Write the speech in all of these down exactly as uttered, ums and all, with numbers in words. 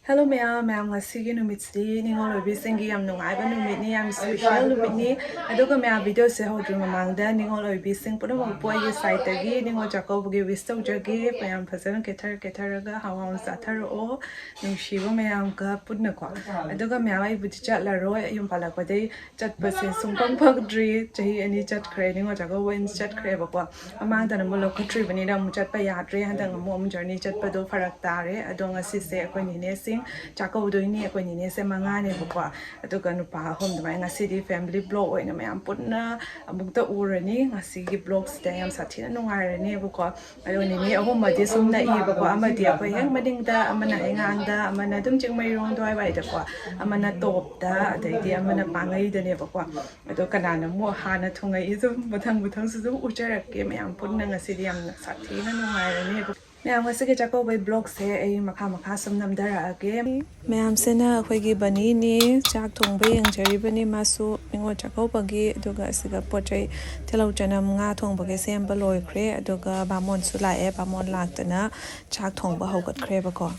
Hello ꯃꯌꯥꯝ, ꯃꯌꯥꯝ ꯉꯁꯤꯒꯤ ꯅꯨꯃꯤꯠꯁꯤ ꯅꯤꯉꯣꯜ ꯑꯣꯏꯕꯤꯁꯤꯡꯒꯤ ꯌꯥꯝ ꯅꯨꯡꯉꯥꯏꯕ ꯅꯨꯃꯤꯠꯅꯤ, ꯌꯥꯝ special ꯅꯨꯃꯤꯠꯅꯤ꯫ ꯑꯗꯨꯒ ꯃꯌꯥꯝ videoꯁꯦ ꯍꯧꯗ꯭ꯔꯤ ꯃꯃꯥꯡꯗ ꯅꯤꯉꯣꯜ ꯑꯣꯏꯕꯤꯁꯤꯡ ꯄꯨꯝꯅꯃꯛꯄꯨ ꯑꯩꯒꯤ sideꯇꯒꯤ ꯅꯤꯉꯣꯜ ꯆꯥꯛꯀꯧꯕꯒꯤ wish ꯇꯧꯖꯒꯦ꯫ ꯃꯌꯥꯝ ꯐꯖꯅ ꯀꯦꯊꯔ ꯀꯦꯊꯔꯒ ꯍꯥꯎ ꯍꯥꯎꯅ ꯆꯥꯊꯔꯛꯑꯣ, ꯅꯨꯡꯁꯤꯕ ꯃꯌꯥꯝꯒ ꯄꯨꯟꯅꯀꯣ꯫ ꯑꯗꯨꯒ ꯃꯌꯥꯝ ꯑꯩꯕꯨꯗꯤ ꯆꯠꯂꯔꯣꯏ, ꯌꯨꯝ ꯄꯥꯜꯂꯛꯄꯗꯩ ꯆꯠꯄꯁꯦ ꯁꯨꯡꯐꯪ ꯐꯪꯗ꯭ꯔꯤ꯫ ꯆꯍꯤ ꯑꯅꯤ ꯆꯠꯈ꯭ꯔꯦ, ꯅꯤꯉꯣꯜ ꯆꯥꯛꯀꯧꯕ ꯑꯣꯏꯅ ꯆꯠꯈ꯭ꯔꯦꯕꯀꯣ꯫ ꯃꯃꯥꯡꯗꯅ ꯑꯃꯨꯛ ꯂꯧꯈꯠꯇ꯭ꯔꯤꯕꯅꯤꯅ ꯑꯃꯨꯛ ꯆꯠꯄ ꯌꯥꯗ꯭ꯔꯦ꯫ ꯍꯟꯗꯛ ꯑꯃꯨꯛ ꯑꯃꯨꯛ journey ꯆꯠꯄꯗꯣ ꯐꯔꯛ ꯇꯥꯔꯦ꯫ ꯑꯗꯣ ꯉꯁꯤꯁꯦ ꯑꯩꯈꯣꯏ ꯅꯤꯅꯦꯁꯤꯡ ꯆꯥꯛꯀꯧꯗꯣꯏꯅꯤ꯫ ꯑꯩꯈꯣꯏ ꯅꯤꯅꯦꯁꯦ ꯃꯉꯥꯅꯦꯕꯀꯣ, ꯑꯗꯨꯒ ꯅꯨꯄꯥ ꯑꯍꯨꯝ꯫ ꯑꯗꯨꯃꯥꯏꯅ ꯉꯁꯤꯗꯤ family vlog ꯑꯣꯏꯅ ꯃꯌꯥꯝ ꯄꯨꯟꯅ ꯑꯃꯨꯛꯇ ꯎꯔꯅꯤ꯫ ꯉꯁꯤꯒꯤ vlogꯁꯤꯗ ꯌꯥꯝ ꯁꯥꯊꯤꯅ ꯅꯨꯡꯉꯥꯏꯔꯅꯦꯕꯀꯣ꯫ ꯑꯗꯣ ꯅꯤꯅꯦ ꯑꯍꯨꯝꯃꯗꯤ ꯁꯨꯝ ꯅꯛꯏꯕꯀꯣ꯫ ꯑꯃꯗꯤ ꯑꯩꯈꯣꯏ ꯍꯦꯛ ꯃꯅꯤꯡꯗ, ꯑꯃꯅ ꯍꯩꯉꯥꯡꯗ, ꯑꯃꯅ ꯑꯗꯨꯝ ꯆꯤꯡꯃꯩꯔꯣꯡ ꯑꯗꯨꯋꯥꯏꯋꯥꯏꯗꯀꯣ, ꯑꯃꯅ ꯇꯣꯞꯇ, ꯑꯗꯩꯗꯤ ꯑꯃꯅ ꯄꯥꯡꯒꯩꯗꯅꯦꯕꯀꯣ꯫ ꯑꯗꯣ ꯀꯅꯥꯅ ꯑꯃꯨꯛ ꯍꯥꯟꯅ ꯊꯨꯡꯉꯛꯏ, ꯁꯨꯝ ꯃꯊꯪ ꯃꯊꯪꯁꯨ ꯑꯗꯨꯝ ꯎꯖꯔꯛꯀꯦ꯫ ꯃꯌꯥꯝ ꯄꯨꯟꯅ ꯉꯁꯤꯗꯤ ꯌꯥꯝꯅ ꯁꯥꯊꯤꯅ ꯅꯨꯡꯉꯥꯏꯔꯅꯤ꯫ ꯃꯌꯥꯝ ꯉꯁꯤꯒꯤ ꯆꯥꯛꯀꯧꯕꯩ vlogꯁꯦ ꯑꯩ ꯃꯈꯥ ꯃꯈꯥ ꯁꯨꯝ ꯅꯝꯊꯔꯛꯑꯒꯦ꯫ ꯃꯌꯥꯝꯁꯤꯅ ꯑꯩꯈꯣꯏꯒꯤ ꯕꯅꯤꯅꯤ ꯆꯥꯛ ꯊꯣꯡꯕ ꯌꯦꯡꯖꯔꯤꯕꯅꯤ꯫ ꯃꯥꯁꯨ ꯅꯤꯉꯣꯜ ꯆꯥꯛꯀꯧꯕꯒꯤ꯫ ꯑꯗꯨꯒ ꯑꯁꯤꯗ ꯄꯣꯠ ꯆꯩ, ꯇꯤꯜꯍꯧ ꯆꯅꯝ, ꯉꯥ ꯊꯣꯡꯕꯒꯤ ꯁꯦꯝꯕ ꯂꯣꯏꯈ꯭ꯔꯦ꯫ ꯑꯗꯨꯒ ꯕꯥꯃꯣꯟꯁꯨ ꯂꯥꯛꯑꯦ꯫ ꯕꯥꯃꯣꯟ ꯂꯥꯛꯇꯅ ꯆꯥꯛ ꯊꯣꯡꯕ ꯍꯧꯒꯠꯈ꯭ꯔꯦꯕꯀꯣ꯫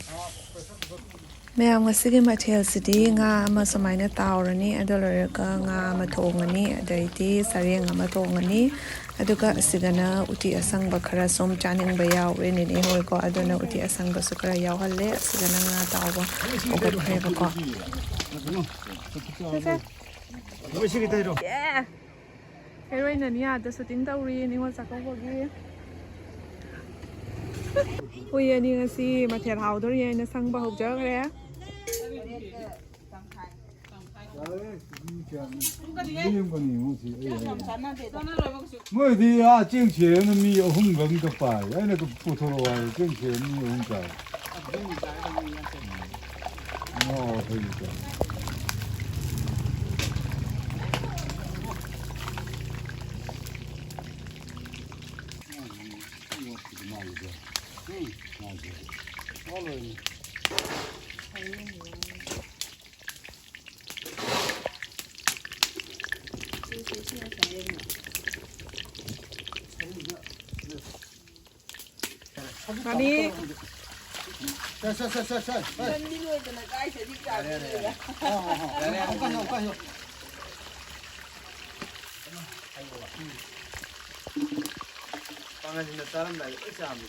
ꯃꯌꯥꯝ ꯉꯁꯤꯒꯤ ꯃꯊꯦꯜꯁꯤꯗꯤ ꯉꯥ ꯑꯃ ꯁꯨꯃꯥꯏꯅ ꯇꯥꯎꯔꯅꯤ, ꯑꯗꯨ ꯂꯣꯏꯔꯒ ꯉꯥ ꯑꯃ ꯊꯣꯡꯉꯅꯤ, ꯑꯗꯩꯗꯤ ꯁꯔꯦꯡ ꯑꯃ ꯊꯣꯡꯉꯅꯤ, ꯑꯗꯨꯒ ꯑꯁꯤꯗꯅ ꯎꯇꯤ ꯑꯁꯪꯕ ꯈꯔ ꯁꯨꯝ ꯆꯥꯅꯤꯡꯕ ꯌꯥꯎꯔꯦ ꯅꯦꯅꯦ ꯍꯣꯏꯀꯣ, ꯑꯗꯨꯅ ꯎꯇꯤ ꯑꯁꯪꯕꯁꯨ ꯈꯔ ꯌꯥꯎꯍꯜꯂꯦ꯫ ꯑꯁꯤꯗꯅ ꯉꯥ ꯇꯥꯎꯕ ꯍꯧꯒꯠꯈ꯭ꯔꯦꯕꯀꯣ꯫ ꯁꯦ, ꯁꯦ꯫ ꯍꯦꯔꯣꯏꯟ ꯑꯅꯤ ꯑꯥꯗ shooting ꯇꯧꯔꯤ ꯅꯤꯉꯣꯜ ꯆꯥꯛꯀꯧꯕꯒꯤ꯫ ꯍꯨꯏ ꯑꯅꯤ ꯉꯁꯤ ꯃꯊꯦꯜ ꯍꯥꯎꯗꯣꯔꯤ ꯍꯥꯏꯅ ꯁꯪꯕ ꯍꯧꯖꯈ꯭ꯔꯦ꯫ ꯃꯣꯏꯗꯤ ꯑꯥ ꯆꯦꯡ ꯁꯦꯔꯅ ꯃꯤ ꯑꯍꯨꯝꯒ ꯑꯝꯇ ꯄꯥꯏ꯫ ꯑꯩꯅ ꯄꯨꯊꯣꯔꯛꯑꯣ ꯍꯥꯏꯕ ꯆꯦꯡ ꯁꯦꯔ ꯃꯤ ꯑꯍꯨꯝ ꯆꯥꯏ꯫ ꯉꯥ ꯑꯩꯈꯣꯏꯒꯤ ꯆꯥꯏ꯫ ꯃꯥꯃꯤ꯫ ꯁꯦ, ꯁꯦ, ꯁꯦ, ꯁꯦ, ꯁꯦ꯫ ꯅꯪꯗꯤ ꯂꯣꯏꯗꯅ ꯀꯥꯏ ꯆꯠꯂꯤ? ꯌꯥꯔꯦ, ꯌꯥꯔꯦ, ꯌꯥꯔꯦ꯫ ꯍꯣ, ꯍꯣ, ꯍꯣ꯫ ꯌꯥꯔꯦ, ꯌꯥꯔꯦ꯫ ꯑꯃꯨꯛꯀ ꯍꯥꯏꯌꯣ, ꯑꯃꯨꯛꯀ ꯍꯥꯏꯌꯣ꯫ ꯄꯥꯡꯒꯜꯁꯤꯅ ꯆꯥꯔꯝꯗꯥꯏꯗ ꯂꯣꯏ ꯆꯥꯕꯅꯤ꯫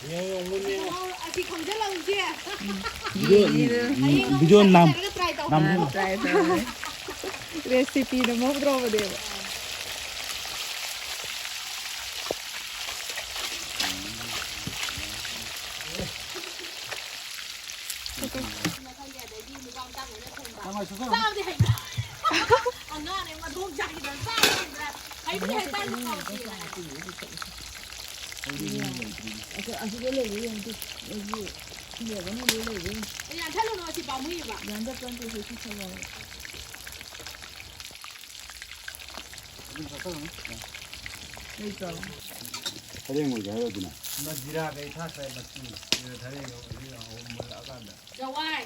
ꯌꯦꯡꯉꯣ, ꯌꯦꯡꯉꯣ, ꯃꯨꯟꯅ ꯌꯦꯡꯉꯣ꯫ ꯑꯣ, ꯑꯁꯤ ꯈꯪꯖꯤꯜꯍꯧꯁꯦ꯫ ꯚꯤꯗꯤꯑꯣ, ꯎꯝ, ꯍꯌꯦꯡ ꯑꯃꯨꯛ ꯚꯤꯗꯤꯑꯣ ꯅꯝ-, ꯅꯠꯇ꯭ꯔꯒ try ꯇꯧ꯫ ꯅꯝ-, ꯑꯥ, try ꯇꯧꯔꯦ꯫ Recipe ꯅꯝꯍꯧꯗ꯭ꯔꯣꯕꯅꯦꯕ꯫ ꯆꯥꯕꯗꯤ ꯍꯩꯕ꯭ꯔꯥ? ꯑꯉꯥꯡꯅꯦ, ꯃꯇꯣꯡ ꯆꯥꯈꯤꯗꯅ ꯆꯥꯕ ꯍꯩꯕ꯭ꯔꯥ? ꯍꯩꯕꯨꯗꯤ ꯍꯩꯇꯥꯔꯁꯨ ꯀꯥꯎꯗꯦꯅ ꯍꯥꯏꯕ꯫ ꯑꯗꯣ ꯑꯁꯤꯗ ꯂꯩꯕ ꯌꯦꯡꯉꯨ꯫ ꯑꯩꯒꯤ ꯁꯤꯗꯕꯅ ꯂꯣꯏ ꯂꯩꯕ ꯌꯦꯡꯉꯨ꯫ ꯑꯦ, ꯌꯥꯟꯊꯠꯂꯨꯅꯨ, ꯑꯁꯤ ꯄꯥꯝꯃꯨꯏꯌꯦꯕ꯫ ꯌꯥꯟꯊꯠꯄꯗꯤ ꯍꯦꯛꯇ ꯆꯠꯂꯣ꯫ ꯂꯩꯇ꯭ꯔꯣ? ꯁꯔꯦꯡ ꯑꯣꯏꯒꯦ ꯍꯥꯏꯔꯣ ꯑꯗꯨꯅ? ꯃ-, ꯖꯤꯔꯥ ꯀꯩ ꯊꯥꯛꯈ꯭ꯔꯦ ꯃꯆꯨ, ꯁꯔꯦꯡ ꯍꯧꯖꯤꯛ ꯑꯃꯨꯛ ꯃꯨꯜꯂꯛꯑꯀꯥꯟꯗ꯫ ꯖꯋꯥꯏ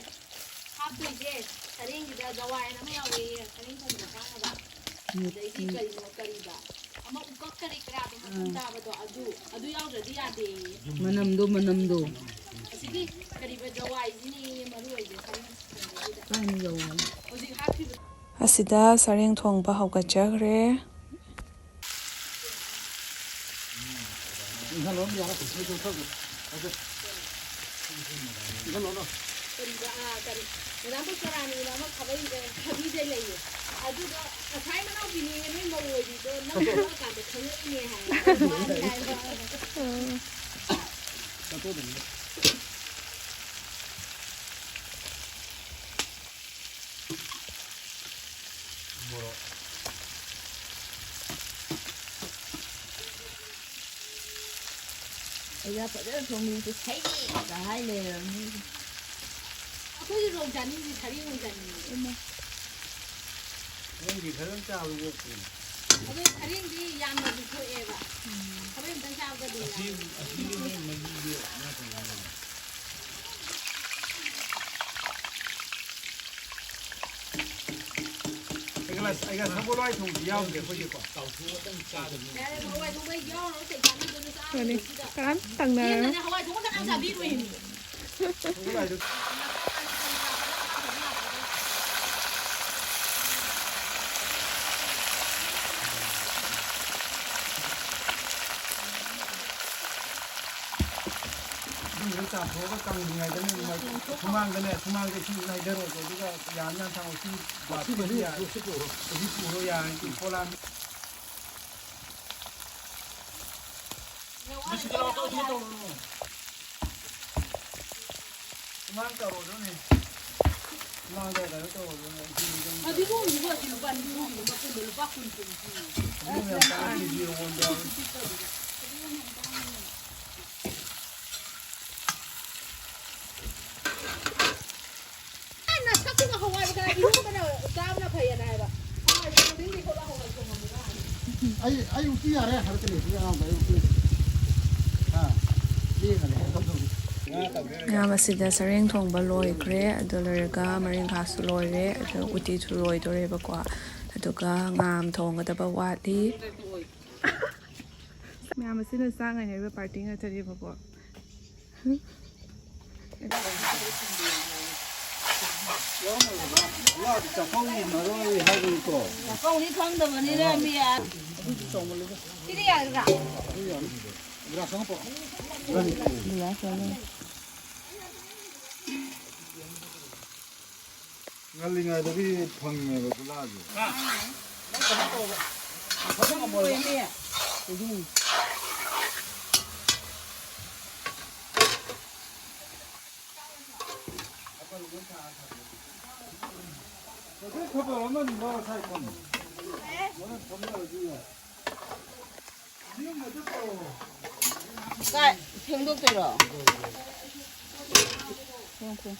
ꯍꯥꯞꯇꯣꯏꯁꯦ, ꯁꯔꯦꯡꯁꯤꯗ ꯖꯋꯥꯏ ꯍꯥꯏꯅ ꯑꯃ ꯌꯥꯎꯔꯛꯑꯦ, ꯁꯔꯦꯡ ꯊꯣꯡꯕ ꯆꯥꯅꯕ꯫ ꯎꯝ, ꯑꯗꯩꯗꯤ ꯎꯝ꯫ ꯀꯔꯤꯅꯣ, ꯀꯔꯤꯕ? ꯑꯃ ꯎꯀꯛ ꯀꯔꯤ ꯀꯔꯥꯗꯣ ꯃꯈꯨꯝ ꯎꯝ꯫ ꯇꯥꯕꯗꯣ, ꯑꯗꯨ, ꯑꯗꯨ ꯌꯥꯎꯗ꯭ꯔꯗꯤ ꯌꯥꯗꯦꯌꯦ꯫ ꯃꯅꯝꯗꯣ, ꯃꯅꯝꯗꯣ꯫ ꯑꯁꯤꯒꯤ ꯀꯔꯤꯕ ꯖꯋꯥꯏꯁꯤꯅꯦꯌꯦ ꯃꯔꯨ ꯑꯣꯏꯁꯦ ꯁꯔꯦꯡ ꯊꯣꯡꯕꯒꯤꯗ꯫ ꯀꯥꯏꯅ ꯌꯧ ꯍꯥꯏꯅꯣ? ꯍꯧꯖꯤꯛ ꯍꯥꯞꯈꯤꯕ ꯑꯁꯤꯗ ꯁꯔꯦꯡ ꯊꯣꯡꯕ ꯍꯧꯒꯠꯆꯈ꯭ꯔꯦ꯫ ꯀꯔꯤꯕ, ꯑꯥ, ꯀꯔꯤ, ꯃꯦꯗꯥꯝ ꯄꯨꯁꯄꯔꯥꯅꯤꯅ ꯑꯃ ꯈꯥꯕꯩ, ꯑ, ꯈꯥꯕꯤꯗ ꯂꯩꯌꯦ꯫ ꯑꯗꯨꯗꯣ ꯉꯁꯥꯏ ꯃꯅꯥꯎꯄꯤꯅꯦꯌꯦ, ꯅꯣꯏ ꯃꯧ ꯑꯣꯏꯕꯤꯗꯣ, ꯅꯪ ꯊꯣꯛꯂꯛꯑꯀꯥꯟꯗ ꯈꯪꯉꯛꯏꯅꯦ ꯍꯥꯏꯌꯦ꯫ ꯃꯥꯅꯦ ꯍꯥꯏꯕ꯫ ꯃꯣꯔꯣꯛ꯫ ꯑꯩꯅ ꯐꯖꯅ ꯊꯣꯡꯕꯤꯕꯁꯦ ꯁꯩꯔꯦꯡꯒ ꯍꯥꯏ ꯂꯩꯔꯕꯅꯤ꯫ ꯑꯩꯈꯣꯏꯁꯨ ꯔꯧ ꯆꯥꯅꯤꯡꯉꯤ, ꯁꯔꯦꯡ ꯑꯣꯏꯅ ꯆꯥꯅꯤꯡꯉꯤ꯫ ꯏꯃꯥ꯫ ꯁꯔꯦꯡꯗꯤ ꯐꯖꯅ ꯆꯥꯕ ꯑꯣꯛꯄꯅꯤ꯫ ꯑꯗꯣ ꯁꯔꯦꯡꯗꯤ ꯌꯥꯝꯅꯁꯨ ꯊꯣꯛꯑꯦꯕ꯫ ꯎꯝ꯫ ꯈꯥꯕꯩ ꯑꯝꯇꯪ ꯆꯥꯕꯗ ꯑꯗꯨꯝ ꯑꯁꯤ, ꯌꯥꯔꯦ꯫ ꯑꯁꯤꯒꯤ ꯃꯣꯏ ꯃꯍꯤꯁꯦ ꯉꯥ ꯊꯣꯡꯕ ꯉꯝꯃꯤ꯫ ꯑꯁ, ꯑꯩꯒ ꯁꯒꯣꯜ ꯍꯋꯥꯏ ꯊꯣꯡꯕꯗꯤ ꯌꯥꯎꯗ꯭ꯔꯦ ꯑꯩꯈꯣꯏꯗꯤꯀꯣ꯫ ꯌꯥꯔꯦ, ꯍꯋꯥꯏ ꯊꯣꯡꯕ ꯌꯥꯎꯔꯣꯏ, ꯀꯩ ꯆꯥꯟꯅꯗꯣꯏꯅꯣ? ꯆꯥꯔꯣꯏ ꯀꯅꯥꯝ ꯇꯪꯅꯔꯣꯏ꯫ ꯆꯥꯅꯤꯡꯗ꯭ꯔꯗꯤ ꯍꯋꯥꯏ ꯊꯣꯡꯕ ꯀꯅꯥꯝ ꯆꯥꯕꯤꯔꯣꯏ꯫ ꯏꯁꯤꯡꯗꯣ ꯆꯥꯝꯊꯣꯛꯑꯒ ꯀꯪꯗ꯭ꯔꯤꯉꯩꯗꯅꯦ, ꯁꯨꯃꯥꯡꯗꯅꯦ, ꯁꯨꯃꯥꯡꯗ ꯏꯁꯤꯡ ꯍꯩꯊꯔꯣꯁꯦ, ꯑꯗꯨꯒ ꯌꯥꯅ ꯌꯥꯅ ꯊꯥꯡꯉꯣ꯫ ꯏꯁꯤꯡ ꯕꯥꯇꯤꯟ ꯌꯥꯔꯦ꯫ ꯍꯧꯖꯤꯛ ꯄꯨꯔꯣ ꯌꯥꯔꯦ, ꯄꯣꯂꯥꯡ꯫ ꯁꯨꯃꯥꯡ ꯇꯧꯔꯣꯗꯣꯅꯦ꯫ ꯁꯨꯃꯥꯡꯗ ꯀꯩꯅꯣ ꯇꯧꯔꯣꯗꯣꯅꯦ꯫ ꯐꯗꯤꯒꯣꯝꯁꯤꯕꯨ ꯑꯁꯤ ꯂꯨꯄꯥ ꯅꯤꯐꯨꯒꯤ ꯃꯄꯨꯟꯗꯣ ꯂꯨꯄꯥ ꯀꯨꯟ ꯀꯨꯟ ꯄꯤ꯫ ꯐꯗꯤꯒꯣꯝ ꯌꯥꯝ ꯇꯥꯡꯉꯦ, ꯀꯦ ꯖꯤ ꯑꯃꯃꯝꯗ꯫ ꯅꯁꯛꯇꯨꯒ ꯍꯋꯥꯏꯒ ꯏꯔꯣꯝꯕꯅ ꯆꯥꯕꯅ ꯐꯩꯌꯦꯅ ꯍꯥꯏꯕ꯫ ꯍꯋꯥꯏ ꯊꯣꯡꯅꯤꯡꯗꯦ ꯈꯣꯠꯂ ꯍꯋꯥꯏ ꯊꯣꯡꯉꯝꯃꯒ꯫ ꯑꯩ, ꯑꯩ ꯎꯇꯤ ꯌꯥꯔꯦ ꯍꯥꯏꯔꯛꯀꯅꯤ, ꯍꯧꯖꯤꯛ ꯑꯉꯥꯡꯗ ꯑꯩ ꯎꯇꯤ꯫ ꯍꯥ? ꯂꯦꯡꯒꯅꯤ, ꯀꯩꯅꯣ ꯇꯧꯗꯧꯔꯤ꯫ ꯃꯌꯥꯝ ꯑꯁꯤꯗ ꯁꯔꯦꯡ ꯊꯣꯡꯕ ꯂꯣꯏꯈ꯭ꯔꯦ, ꯑꯗꯨ ꯂꯣꯏꯔꯒ ꯃꯔꯤꯡꯈꯥꯁꯨ ꯂꯣꯏꯔꯦ, ꯑꯗꯨ ꯎꯇꯤꯁꯨ ꯂꯣꯏꯗꯣꯔꯦꯕꯀꯣ, ꯑꯗꯨꯒ ꯉꯥ ꯑꯃ ꯊꯣꯡꯒꯗꯕ ꯋꯥꯠꯂꯤ꯫ ꯃꯌꯥꯝ ꯑꯁꯤꯅ ꯆꯥꯡꯉꯩ ꯍꯥꯏꯕ ꯄꯥꯔꯇꯤ ꯉꯥꯛꯇꯅꯦꯕꯀꯣ꯫ ꯆꯥꯛꯈꯨꯝꯒꯤ ꯃꯔꯣꯏ ꯍꯥꯏꯕꯅꯤꯀꯣ꯫ ꯆꯥꯛꯈꯨꯝꯗꯤ ꯈꯪꯗꯕꯅꯤꯅ ꯃꯤ ꯑ-, ꯁꯤꯗꯤ ꯌꯥꯒꯗ꯭ꯔꯥ? ꯒꯤꯂꯥꯁ ꯑꯃ ꯄꯨꯔꯛꯑꯣ꯫ ꯉꯜꯂꯤꯉꯩꯗꯗꯤ ꯐꯪꯉꯦꯕ ꯒꯨꯂꯥꯁꯦ꯫ ꯍꯧꯖꯤꯛ ꯈꯕꯔ ꯑꯃꯅꯤ ꯂꯧꯔ ꯁ꯭ꯋꯥꯏ ꯊꯝꯃꯣ꯫ ꯍꯣꯔꯦꯟ ꯐꯝꯅꯔꯁꯨ ꯌꯥꯏ꯫ ꯀꯥꯏ ꯐꯦꯡꯗꯣꯛꯇꯣꯏꯔꯣ? ꯐꯦꯡꯉꯨ, ꯐꯦꯡꯉꯨ꯫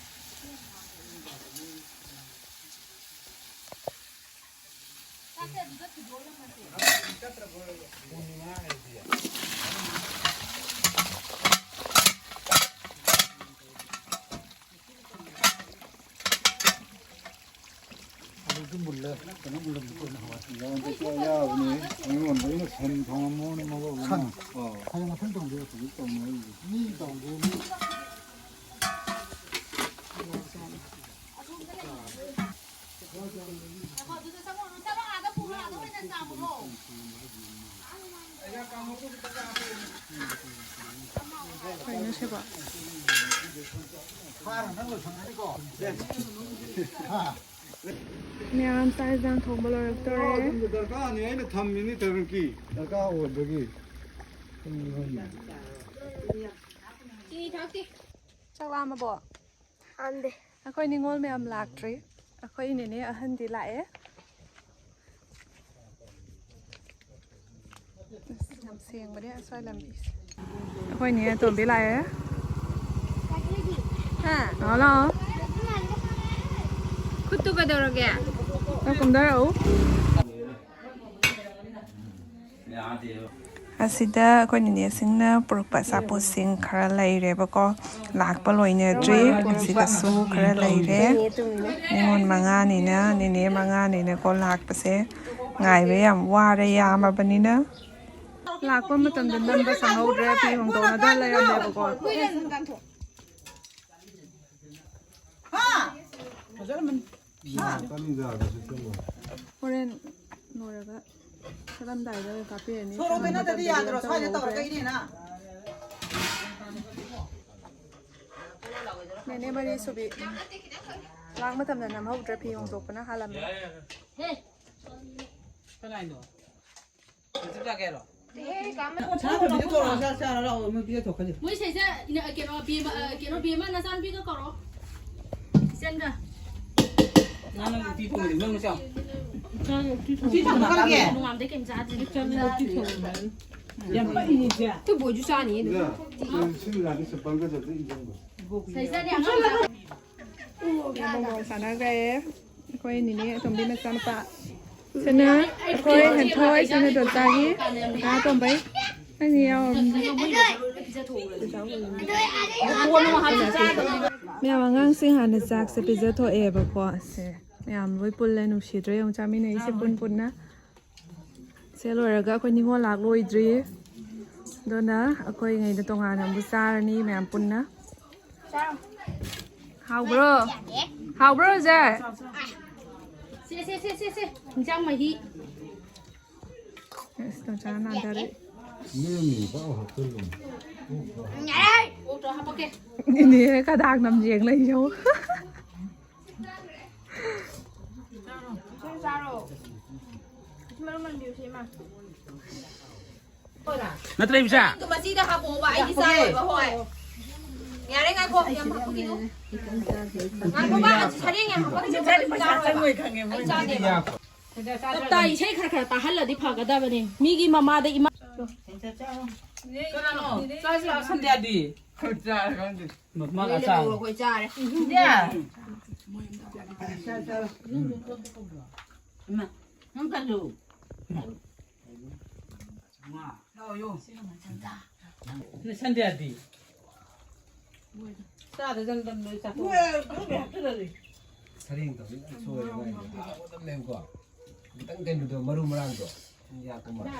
ꯑꯗꯨ ꯃꯨꯜꯂꯦ, ꯀꯩꯅꯣ ꯃꯨꯜꯂꯝꯕꯗꯣ ꯑꯩꯈꯣꯏꯅ ꯍꯋꯥꯏ꯫ ꯌꯥꯎꯗꯁꯨ ꯑꯌꯥꯕꯅꯤ꯫ ꯑꯩꯉꯣꯟꯗ ꯑꯩꯅ ꯁꯟ ꯊꯣꯡꯉꯝꯃꯣꯅ ꯃꯔꯣꯜ ꯑꯃ꯫ ꯁꯟ? ꯑꯣ꯫ ꯍꯌꯦꯡ ꯃꯊꯪ ꯇꯧꯒꯦ꯫ ꯍꯧꯖꯤꯛ ꯇꯧꯅꯔꯤꯁꯦ꯫ ꯃꯤ ꯇꯧꯒꯦ, ꯃꯤ꯫ ꯀꯩꯅꯣ ꯁꯤꯕꯣ? ꯐꯥꯔ ꯅꯪ ꯂꯣꯏꯁꯟꯒꯅꯤꯀꯣ꯫ ꯍꯥ? ꯃꯌꯥꯝ ꯆꯥꯛ ꯏꯟꯖꯥꯡ ꯊꯣꯡꯕ ꯂꯣꯏꯔꯛꯇꯣꯔꯦ꯫ ꯑꯗꯨꯝ ꯗꯔꯀꯥꯔꯅꯤ, ꯑꯩꯅ ꯊꯝꯃꯤꯅꯤ ꯊꯝꯃꯤꯅꯤ꯫ ꯗꯔꯀꯥꯔ ꯑꯣꯏꯕꯒꯤ꯫ ꯆꯤꯅꯤ ꯊꯥꯛꯇꯦ꯫ ꯆꯥꯛ ꯂꯥꯝꯃꯕꯣ? ꯂꯥꯝꯗꯦ꯫ ꯑꯩꯈꯣꯏ ꯅꯤꯉꯣꯜ ꯃꯌꯥꯝ ꯂꯥꯛꯇ꯭ꯔꯤ꯫ ꯑꯩꯈꯣꯏ ꯅꯦꯅꯦ ꯑꯍꯟꯗꯤ ꯂꯥꯛꯑꯦ꯫ ꯑꯁ, ꯌꯥꯝ ꯁꯦꯡꯕꯅꯦ ꯑꯁ꯭ꯋꯥꯏ ꯂꯝꯕꯤꯁꯦ꯫ ꯑꯩꯈꯣꯏ ꯅꯦ ꯑꯇꯣꯝꯕꯤ ꯂꯥꯛꯑꯦ꯫ ꯍꯥ? ꯂꯥꯛꯑꯣ, ꯂꯥꯛꯑꯣ꯫ ꯈꯨꯠꯇꯨ ꯀꯩꯗꯧꯔꯒꯦ? ꯈꯔ ꯀꯨꯝꯊꯔꯛꯎ꯫ ꯑꯁꯤꯗ ꯑꯩꯈꯣꯏ ꯅꯦꯅꯦꯁꯤꯡꯅ ꯄꯨꯔꯛꯄ ꯑꯆꯥꯄꯣꯠꯁꯤꯡ ꯈꯔ ꯂꯩꯔꯦꯕꯀꯣ꯫ ꯂꯥꯛꯄ ꯂꯣꯏꯅꯗ꯭ꯔꯤ꯫ ꯑꯁꯤꯗꯁꯨ ꯈꯔ ꯂꯩꯔꯦ꯫ ꯅꯤꯉꯣꯜ ꯃꯉꯥꯅꯤꯅ, ꯅꯦꯅꯦ ꯃꯉꯥꯅꯤꯅꯀꯣ ꯂꯥꯛꯄꯁꯦ꯫ ꯉꯥꯏꯕ ꯌꯥꯝ ꯋꯥꯔꯦ, ꯌꯥꯝꯃꯕꯅꯤꯅ꯫ ꯂꯥꯛꯄ ꯃꯇꯝꯗ ꯅꯝꯕ ꯁꯪꯍꯧꯗ꯭ꯔꯦ, ꯐꯤ ꯍꯣꯡꯗꯣꯛꯅꯗ ꯂꯩꯔꯝꯃꯦꯕꯀꯣ꯫ ꯍꯣꯔꯦꯟ ꯂꯣꯏꯔꯒ ꯆꯠꯂꯝꯗꯥꯏꯗ ꯀꯥꯞꯄꯤꯔꯅꯤ꯫ ꯁꯣꯔꯣꯛꯇ ꯅꯠꯇ꯭ꯔꯗꯤ ꯌꯥꯗ꯭ꯔꯣ? ꯁ꯭ꯋꯥꯏꯗ ꯇꯧꯔꯒ ꯏꯅꯦꯅ꯫ ꯅꯦꯅꯦ ꯃꯔꯤ ꯁꯨꯕꯤ꯫ ꯂꯥꯛ ꯃꯇꯝꯗ ꯅꯝꯍꯧꯗ꯭ꯔꯦ, ꯐꯤ ꯍꯣꯡꯗꯣꯛꯄꯅ ꯍꯥꯜꯂꯝꯃꯦ꯫ ꯀꯅꯥꯏꯅꯣ? ꯍꯧꯖꯤꯛ ꯂꯥꯛꯀꯦ ꯍꯥꯏꯔꯣ? ꯁꯅꯥ ꯊꯣꯏꯕꯤꯗ ꯀꯧꯔꯣ, ꯆꯥꯛ ꯆꯥꯔꯣ ꯂꯥꯛꯑꯣ, ꯃꯣꯏ ꯄꯤꯖꯊꯣꯛꯈ꯭ꯔꯁꯤ꯫ ꯃꯣꯏ ꯁꯤꯁꯦ, ꯏꯅ-, ꯀꯩꯅꯣ, ꯕꯦꯝꯃ, ꯑ, ꯀꯩꯅꯣ, ꯕꯦꯝꯃ ꯅꯆꯥꯅꯨꯄꯤꯒ ꯀꯧꯔꯣ꯫ ꯏꯆꯟꯒ꯫ ꯅꯪ ꯎꯇꯤ ꯊꯣꯡꯉꯤꯗꯣ ꯅꯪ ꯆꯥꯎ꯫ ꯏꯆꯥꯅ ꯎꯇꯤ ꯊꯣꯡꯉꯤ꯫ ꯎꯇꯤ ꯊꯣꯡꯉꯤ꯫ ꯅꯣꯡꯉꯥꯟꯕꯗꯩ ꯀꯩꯝ ꯆꯥꯗ꯭ꯔꯤ꯫ ꯏꯆꯥꯅ ꯎꯇꯤ ꯊꯣꯡꯉꯤ꯫ ꯌꯥꯝ ꯄꯛꯏꯅꯦ ꯏꯆꯦ꯫ ꯑꯩꯈꯣꯏ ꯕꯣꯏꯁꯨ ꯆꯥꯅꯤꯌꯦ ꯑꯗꯨꯝ꯫ ꯏꯆꯥ, ꯁꯤꯡ ꯂꯥꯛꯑꯗꯤ ꯆꯄꯜꯒ ꯆꯠꯇ ꯏꯟꯖꯟꯕ꯫ ꯁꯤꯁꯇꯔꯗꯤ ꯑꯉꯥꯡ ꯃꯆꯥ ꯃꯣꯃꯣ ꯆꯥꯟꯅꯈ꯭ꯔꯦ꯫ ꯑꯩꯈꯣꯏ ꯅꯤꯅꯦ ꯑꯇꯣꯝꯕꯤ ꯃꯆꯥꯅꯨꯄꯥ꯫ ꯁꯤꯅ ꯑꯩꯈꯣꯏ ꯍꯦꯟꯊꯣꯏ, ꯁꯤꯅ ꯗꯣꯜꯆꯥꯒꯤ ꯃꯆꯥ ꯑꯇꯣꯝꯕꯩ꯫ ꯑꯩꯅ ꯌꯥꯎꯔꯝꯅꯤ꯫ ꯃꯌꯥꯝ ꯑꯉꯥꯡꯁꯤꯡ ꯍꯥꯟꯅ ꯆꯥꯛꯁꯦ ꯄꯤꯖꯊꯣꯛꯑꯦꯕꯀꯣ꯫ ꯁꯦ꯫ ꯃꯌꯥꯝ ꯂꯣꯏ ꯄꯨꯜꯂꯦ, ꯅꯨꯡꯁꯤꯗ꯭ꯔꯣ ꯌꯦꯡꯉꯨ, ꯆꯥꯃꯤꯟꯅꯩꯁꯦ ꯄꯨꯟ ꯄꯨꯟꯅ꯫ ꯁꯦ ꯂꯣꯏꯔꯒ ꯑꯩꯈꯣꯏ ꯅꯤꯉꯣꯜ ꯂꯥꯛ ꯂꯣꯏꯗ꯭ꯔꯤ, ꯑꯗꯨꯅ ꯑꯩꯈꯣꯏꯉꯩꯗ ꯇꯣꯉꯥꯟꯅ ꯑꯃꯨꯛ ꯆꯥꯔꯅꯤ ꯃꯌꯥꯝ ꯄꯨꯟꯅ꯫ ꯍꯥꯎꯕ꯭ꯔꯣ? ꯍꯥꯎꯕ꯭ꯔꯣ, ꯔꯣꯖꯔ? ꯁꯦ, ꯁꯦ, ꯁꯦ, ꯁꯦ, ꯁꯦ꯫ ꯏꯟꯖꯥꯡ ꯃꯍꯤ꯫ ꯑꯁ, ꯅꯆꯥ ꯅꯥꯗꯔꯦ꯫ ꯅꯦꯝꯅꯤ, ꯄꯥꯎ ꯍꯥꯞꯆꯜꯂꯨ꯫ ꯌꯥꯔꯦ! ꯑꯣꯛꯇꯣ ꯍꯥꯄꯛꯀꯦ꯫ ꯏꯅꯦ ꯈꯗꯥꯡ ꯅꯝ ꯌꯦꯡ ꯂꯩ ꯌꯦꯡꯉꯣ꯫ ꯆꯥꯔꯣ꯫ ꯆꯥꯔꯣ꯫ ꯃꯔꯨ ꯃꯟꯕꯤꯌꯨꯁꯦ, ꯏꯃꯥ꯫ ꯅꯠꯇ꯭ꯔ, ꯏꯕꯤꯆꯥ? ꯑꯗꯨ ꯃꯆꯤꯗ ꯍꯥꯄꯛꯑꯣꯕ, ꯑꯩꯗꯤ ꯆꯥꯔꯣꯏꯕ, ꯍꯣꯏ꯫ ꯌꯥꯔꯦ, ꯉꯥꯏꯈꯣ, ꯌꯥꯝ ꯍꯥꯄꯛꯈꯤꯅꯨ꯫ ꯉꯥꯏꯈꯣꯕ, ꯑꯁꯤ ꯁꯔꯦꯡ ꯌꯥꯝ ꯍꯥꯄꯛꯈꯤꯅꯨ, ꯑꯩ ꯆꯥꯗꯦꯕ꯫ ꯇꯞꯇꯥ, ꯏꯁꯩ ꯈꯔ ꯈꯔ ꯇꯥꯍꯜꯂꯗꯤ ꯐꯒꯗꯕꯅꯦ꯫ ꯃꯤꯒꯤ ꯃꯃꯥꯗ ꯏꯃꯥ ꯀꯅꯥꯅꯣ? ꯆꯥꯁꯤ ꯂꯥꯛꯑꯣ, ꯁꯟꯗ꯭ꯌꯥꯗꯤ꯫ ꯃꯃꯥꯒ ꯂꯣꯏꯔꯦ, ꯆꯥ꯫ ꯂꯣꯏꯔꯦ, ꯑꯩꯈꯣꯏ ꯆꯥꯔꯦ꯫ ꯁꯟꯗ꯭ꯌꯥ꯫ ꯏꯃꯥ, ꯅꯪ ꯀꯜꯂꯨ꯫ ꯅꯣꯏ ꯁꯟꯗ꯭ꯌꯥꯗꯤ? ꯆꯥꯗ ꯆꯪꯗꯝ ꯅꯣꯏ ꯆꯥꯊꯣꯛ꯫ ꯁꯔꯦꯡ ꯇꯧꯕ ꯌꯥꯝ ꯁꯣꯏꯔꯦ ꯃꯥꯏꯗꯣ꯫ ꯍꯥꯎꯒꯗꯕꯅꯦꯕꯀꯣ꯫ ꯈꯤꯇꯪ ꯀꯩꯅꯣꯗꯣ, ꯃꯔꯨ ꯃꯔꯥꯡꯗꯣ꯫ ꯌꯥꯛꯄ ꯃꯥꯜꯂꯦ꯫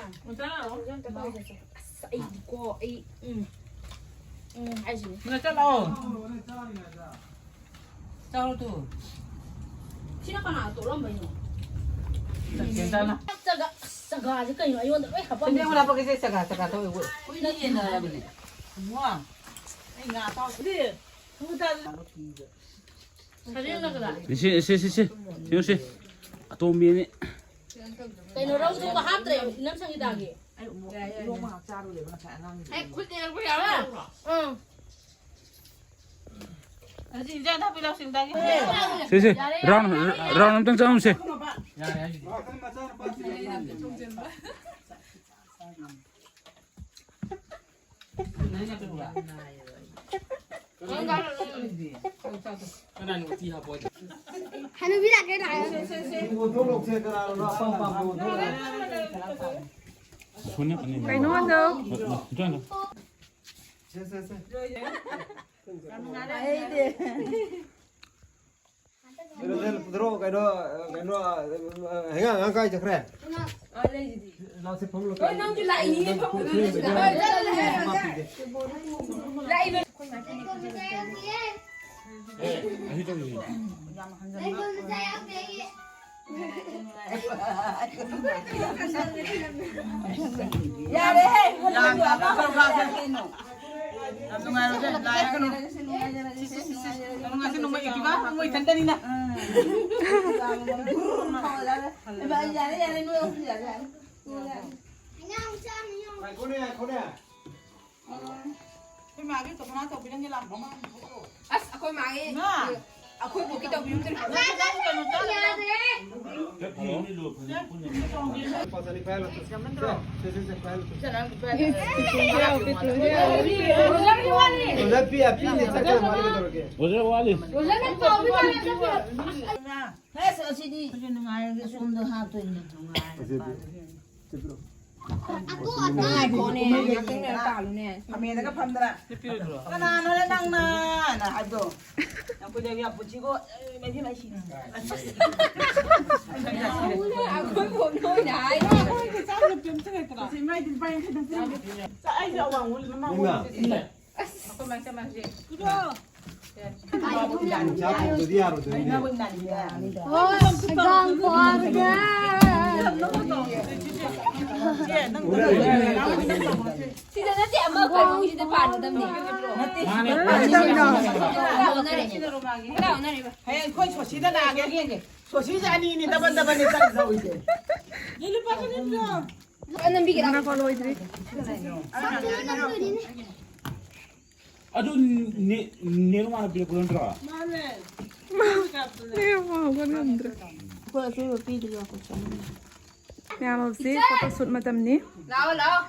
ꯑꯁ, ꯑꯩꯀꯣ, ꯑꯩ, ꯎꯝ, ꯎꯝ, ꯍꯥꯏꯁꯤꯅꯤ꯫ ꯅ ꯆꯠꯂꯣ꯫ ꯆꯥꯔꯣ ꯇꯨ꯫ ꯁꯤꯅ ꯀꯅꯥ ꯇꯣꯛꯂꯝꯕꯩꯅꯣ? ꯆꯠꯀꯦ ꯆꯠꯂꯣ꯫ ꯆꯒꯥ-, ꯑꯁ, ꯆꯒꯥꯁꯦ ꯀꯩꯅꯣ ꯑꯩꯉꯣꯟꯗ ꯂꯣꯏ ꯍꯥꯞꯄꯝꯃꯤꯁꯦ? ꯁꯦꯝꯗꯣꯛ ꯂꯥꯛꯄꯒꯤꯁꯦ ꯆꯒꯥ, ꯆꯒꯥ ꯇꯧꯋꯦ ꯑꯩꯈꯣꯏ꯫ ꯀꯨꯏꯅ ꯌꯦꯟꯅꯔꯕꯅꯦ꯫ ꯏꯕꯨꯡꯉꯣ, ꯑꯩ ꯉꯥ ꯑꯇꯥꯎꯕ꯫ ꯁꯔꯦꯡꯅ ꯀꯅꯥ? ꯁꯤ, ꯁꯤ, ꯁꯤ, ꯁꯤ꯫ ꯁꯤ, ꯁꯤ꯫ ꯑꯇꯣꯝꯕꯤꯅꯤ꯫ ꯀꯩꯅꯣ ꯔꯧꯗꯨꯒ ꯍꯥꯞꯇ꯭ꯔꯦ, ꯏꯅꯝ ꯁꯪꯒꯤꯇꯥꯒꯤ꯫ ꯑꯩ ꯑꯃꯨꯛ ꯏꯔꯣꯝꯕ ꯉꯥꯛ ꯆꯥꯔꯨꯔꯦꯕ ꯉꯁꯥꯏ ꯑꯉꯥꯡꯒꯤ꯫ ꯑꯩ ꯈꯨꯠ ꯌꯦꯡꯉꯛꯄ ꯌꯥꯕ꯭ꯔꯥ? ꯎꯝ꯫ ꯑꯁꯤ ꯏꯟꯖꯥꯡ ꯅꯥꯄꯤ ꯂꯧꯁꯤꯡꯗꯒꯤ꯫ ꯁꯤ, ꯁꯤ꯫ ꯔꯥꯎꯟ, ꯔꯥꯎꯟ ꯑꯝꯇꯪ ꯆꯪꯉꯝꯁꯦ꯫ ꯌꯥꯔꯦ ꯍꯥꯏꯁꯤꯗꯤ꯫ ꯍꯅꯨꯕꯤ ꯂꯥꯛꯀꯦ ꯂꯥꯛꯑꯦ꯫ ꯀꯩꯅꯣ ꯑꯗꯣ? ꯀꯩꯅꯣ, ꯁꯦ ꯄꯨꯊꯣꯔꯛꯑꯣ, ꯀꯩꯅꯣ, ꯀꯩꯅꯣ, ꯍꯩꯉꯥꯡ ꯑꯉꯥꯡ ꯀꯥꯏ ꯆꯠꯈ꯭ꯔꯦ? ꯑꯥ, ꯂꯩꯁꯤꯗꯤ꯫ ꯂꯥꯛꯁꯦ, ꯐꯝꯂꯣ꯫ ꯍꯣꯏ, ꯅꯪꯁꯨ ꯂꯥꯛꯏꯅꯦ, ꯐꯝꯂꯣ꯫ ꯂꯥꯛꯏꯅꯦ꯫ ꯑꯩꯈꯣꯏ ꯃꯥ ꯀꯤꯅꯤ꯫ ꯑꯦ, ꯑꯁꯤ ꯇꯧꯁꯤ꯫ ꯌꯥꯔꯦꯍꯦ! ꯌꯥꯝ ꯅꯨꯡꯉꯥꯏꯔꯣꯏꯗ, ꯂꯥꯏ ꯍꯥꯏꯒꯅꯨ꯫ ꯁꯤ, ꯁꯤ, ꯁꯤ, ꯁꯤ꯫ ꯌꯥꯝ ꯅꯨꯡꯉꯥꯏꯁꯦ, ꯅꯣꯡꯃꯩ ꯑꯦꯛꯇꯤꯚꯥ, ꯃꯣꯏ ꯏꯊꯟꯇꯅꯤꯅ꯫ ꯌꯥꯔꯦ, ꯌꯥꯔꯦ, ꯅꯣꯏ ꯑꯍꯨꯝ ꯌꯥꯔꯦ, ꯌꯥꯔꯦ꯫ ꯉꯥꯏꯈꯣꯅꯦ, ꯉꯥꯏꯈꯣꯅꯦ꯫ ꯑꯩꯈꯣꯏ ꯃꯥꯒꯤ ꯇꯣꯀꯅꯥ ꯇꯧꯕꯤꯔꯝꯒꯦ ꯂꯥꯛꯑꯣ꯫ ꯑꯁ, ꯑꯩꯈꯣꯏ ꯃꯥꯒꯤ, ꯃꯥ! ꯑꯩꯈꯣꯏ ꯕꯣꯛꯀꯤ ꯇꯧꯕꯤꯔꯝꯗ꯭ꯔꯤ꯫ ꯂꯨꯄꯥ ꯆꯅꯤ ꯄꯥꯏꯍꯜꯂꯣ꯫ ꯁꯦ, ꯁꯦ, ꯁꯦ, ꯄꯥꯏꯍꯜꯂꯣ꯫ ꯔꯣꯖꯥ ꯄꯤ, ꯄꯤꯅꯦ, ꯆꯠꯈ꯭ꯔꯦ, ꯃꯥꯒꯤ ꯀꯩꯗꯧꯔꯒꯦ? ꯔꯣꯖꯥ ꯋꯥꯠꯂꯤ꯫ ꯔꯣꯖꯥ ꯅꯪ ꯀꯥꯎꯕ ꯃꯥꯜꯂꯦ, ꯆꯠꯈ꯭ꯔꯦ꯫ ꯑꯁ, ꯑꯁꯤꯗꯤ ꯑꯩꯈꯣꯏꯁꯨ ꯅꯨꯡꯉꯥꯏꯔꯒꯦ, ꯁꯣꯝꯗ ꯍꯥꯞꯇꯣꯏꯅꯦ꯫ ꯅꯨꯡꯉꯥꯏꯔꯒꯦ꯫ ꯉꯥꯏꯈꯣꯅꯦ, ꯉꯥꯛꯇꯪ ꯂꯩꯔ ꯇꯥꯜꯂꯨꯅꯦ꯫ ꯐꯝꯃꯦꯗꯒ ꯐꯝꯗꯅ꯫ "ꯀꯅꯥꯅꯣꯅꯦ ꯅꯪꯅ?" ꯅ ꯍꯥꯏꯕꯗꯣ꯫ ꯌꯥꯝ ꯀꯨꯏꯗꯕ ꯌꯥꯝ ꯄꯨꯟꯁꯤꯀꯣ꯫ ꯑꯦ, ꯃꯩ ꯃꯩ ꯁꯤꯅ꯫ ꯑꯩꯈꯣꯏ ꯕꯣꯛꯅ ꯑꯣꯏꯅ ꯍꯥꯏ꯫ ꯑꯩꯈꯣꯏ ꯆꯥꯕꯗ ꯄꯦꯟꯁꯤꯜꯂꯛꯇ꯭ꯔꯣ? ꯁꯤ ꯃꯥꯏꯗꯤ ꯂꯨꯄꯥ ꯌꯥꯡꯈꯩ ꯇꯪ ꯄꯤꯔꯝꯃꯣ꯫ ꯑꯩꯁꯦ ꯑꯋꯥꯡꯕ ꯃꯃꯥꯡ ꯏꯃꯥ꯫ ꯑꯣꯏꯕꯁꯦ꯫ ꯑꯁ꯫ ꯑꯩꯈꯣꯏ ꯃꯥꯏ ꯆꯃꯥꯏꯁꯦ꯫ ꯆꯥꯛ ꯊꯣꯡꯗꯗꯤ ꯌꯥꯔꯣꯏꯗꯣꯏꯅꯦ꯫ ꯍꯣꯏ, ꯍꯪꯒꯥꯝ ꯄꯣꯛꯑꯒ꯫ ꯁꯤꯗ ꯅꯠꯇꯦ, ꯑꯃ ꯀꯩꯅꯣꯒꯤꯁꯤꯗ ꯄꯥꯟꯒꯗꯕꯅꯦ꯫ ꯅꯠꯇꯦ꯫ ꯃꯥꯅꯦ꯫ ꯈꯔ ꯑꯣꯟꯅꯔꯦ꯫ ꯈꯔ ꯑꯣꯟꯅꯔꯦꯕ꯫ ꯍꯌꯦꯡ ꯑꯩꯈꯣꯏ ꯁꯣꯁꯤꯗ ꯂꯥꯛꯑꯒꯦ꯫ ꯁꯣꯁꯤꯁꯦ ꯑꯅꯤꯅꯤ, ꯗꯕꯜ ꯗꯕꯜꯅꯤ ꯆꯠꯂꯤꯁꯦ꯫ ꯑ, ꯅꯝꯕꯤꯒꯦꯔꯥ? ꯉꯥꯏꯈꯣ, ꯂꯣꯏꯗ꯭ꯔꯤ꯫ ꯑꯗꯨ ꯅꯦ-, ꯅꯦꯔꯨ ꯃꯥꯅ ꯄꯤꯔꯛꯄ ꯅꯠꯇ꯭ꯔꯣ? ꯃꯥꯅꯦ꯫ ꯅꯦꯔꯨ ꯃꯥ ꯍꯧꯒꯠ ꯉꯝꯗ꯭ꯔꯦ꯫ ꯑꯩꯈꯣꯏ ꯑꯆꯣꯏꯕ ꯄꯤꯗ꯭ꯔꯤ, ꯉꯥꯏꯈꯣ, ꯆꯪꯉꯝꯃꯦ꯫ ꯃꯌꯥꯝ ꯍꯧꯖꯤꯛ ꯐꯣꯇꯣ ꯁꯨꯠ ꯃꯇꯝꯅꯤ꯫ ꯂꯥꯛꯑꯣ, ꯂꯥꯛꯑꯣ꯫